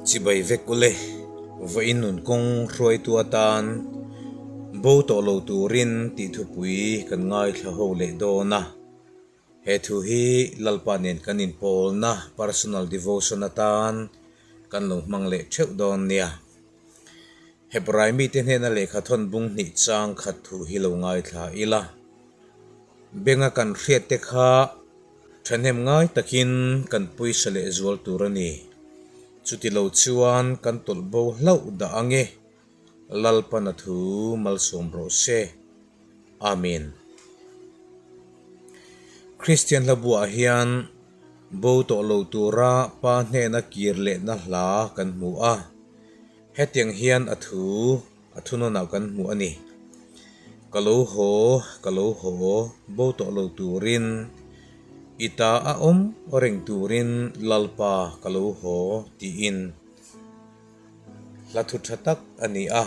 Chibai vek ule, vawiin nun kawng hruaitu atan bo tawh lo turin tih thupui kan ngaithla ho leh dawn a. He thu hi Lalpa nen kan inpawlna personal devotion atan kan lo hmang leh theuh dawn nia. Hebrai mite hnena lehkha thawn bung hnih chang khat thu hi lo ngaithla ila. Benga kan hriat te kha thahnem ngai takin kan pawisa leh zual tur a ni. Chuti lo chuan kan tawlh bo hlauh dah ang e. Lalpan a thu malsawm rawh se. Amen. Kristian hla buah hian bo tawh lo tura Pa hnena kir lehna hla kan hmu a. Hetiang hian a thu a thunawnah kan hmu a ni. Ka lo haw, ka lo haw, bo tawh lo turin, i ta a awm reng turin Lalpa ka lo haw tiin hla thu tha tak a ni a.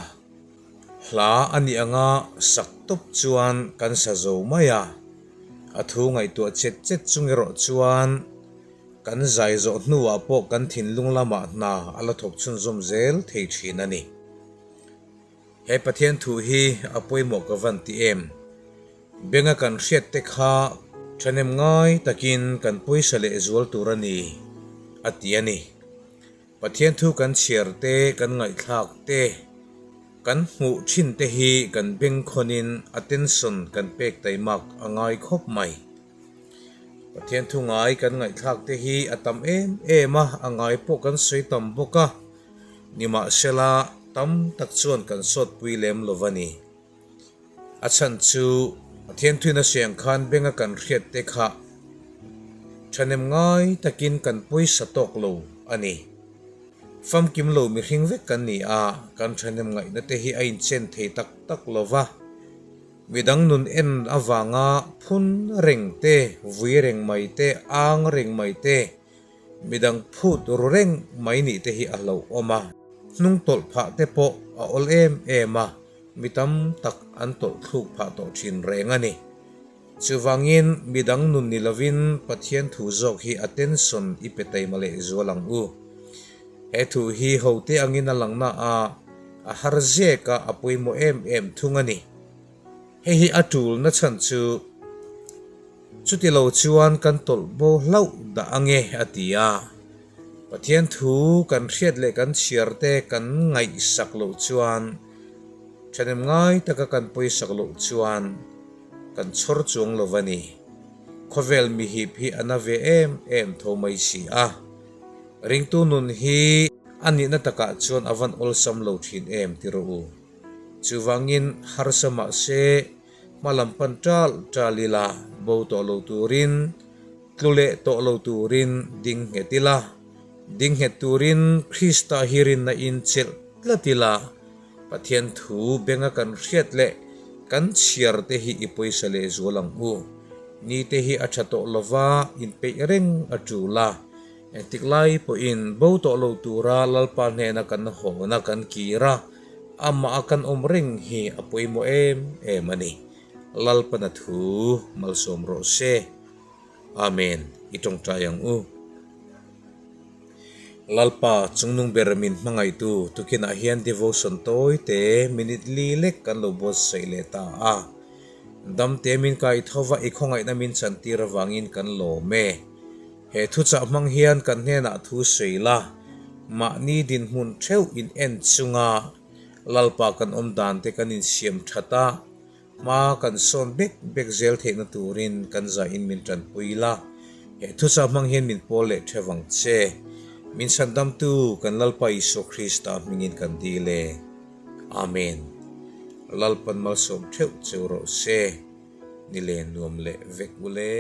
Hla a nih anga sak tawp chuan kan sa zo mai a, a thu ngaihtuah chet chet chung erawh chuan Kan zai zawh hnuah pawh kan thinlung lamah hna a la thawk chhunzawm zel thei thin a ni. He Pathian thu hi a pawimawh ka van ti em? Benga kan hriat te kha thahnem ngai takin kan pawisa leh zual tur a ni, a ti a ni. Pathian thu kan chhiar te, kan ngaihthlak te, kan hmuh thin te hi kan bengkhawnin attention kan pek taimak a ngai khawp mai. Pathian thu ngai kan ngaihthlak te hi a tam em em a, a ngai pawh kan sawi tam bawk a, nimahsela tam tak chuan kan sawtpui lem lo va ni. A chhan chu Pathian thuin a siang khan benga kan hriat te kha thahnem ngai takin kan pawisa tawk lo a ni. Famkim lo mihring vek kan ni a, kan thahnem ngaihna te hi a inchen thei tak tak lo va. Midang nun en avanga phun reng te, vui reng mai te, ang reng mai te, midang phut ru reng mai nih te hi a hlauhawm a. Hnung tawlh phah te pawh a awl em em a, mi tam tak an tawlh thluk phah tawh thin reng a ni. Chuvangin midang nun ni lovin Pathian thu zawk hi attention i pe taima leh zual ang u. He thu hi hote angin a lang na a, a har zek a, a pawimawh em em thung a ni. Hei hi a tul na chhan chu, chuti lo chuan kan tawlh bo hlauh dah ange a ti a. Pathian thu kan hriat leh kan chhiar te kan ngaihsak loh chuan, thahnem ngai taka kan pawisak loh chuan kan chhawr chuang lo va ni. Khawvel mihip hi a na ve em em tho mai si a. Ringtu nun hi a nihna takah chuan a van awlsam lo thin em ti rawh u. Chuvangin harsa mah se hma lam pan tal tal ila bo tawh lo turin, tlu leh tawh lo turin ding nghet ila, ding nghet turin Krista hi rinna in chelh tlat ila, Pathian thu benga kan hriat leh kan chhiar te hi i pawisa leh zual ang u. Ni te hi a tha tawh lova inpeih reng a tul a. Engtik lai pawhin bo tawh lo tura Lalpa hnena kan hawna kan kir a, amah a kan awm reng hi a pawimawh em em a ni. Lalpana thu malsawm rawh se. Amen. I tawngtai ang u. Lalpa, chungnung ber min hmangaihtu tukinah hian devotion tawi te minute li lek kan lo buatsaih leh ta a. Dam te min kai tho va i khawngaihna min chantir avangin kan lawm e. He thuchah hmang hian kan hnenah thu sawi la, mahni dinhmun theuh in en chunga Lalpa kan awm dan te kan insiam that a, hma kan sawn bek bek zel theihna turin kan zahin min tanpui la. He thuchah hmang hian min pawl leh theuh ang che. Min chhandamtu kan Lalpa Isua Krista hmingin kan dil e. Amen. Lalpan malsawm theuh cheu rawh se. Ni len nuam leh vek ule.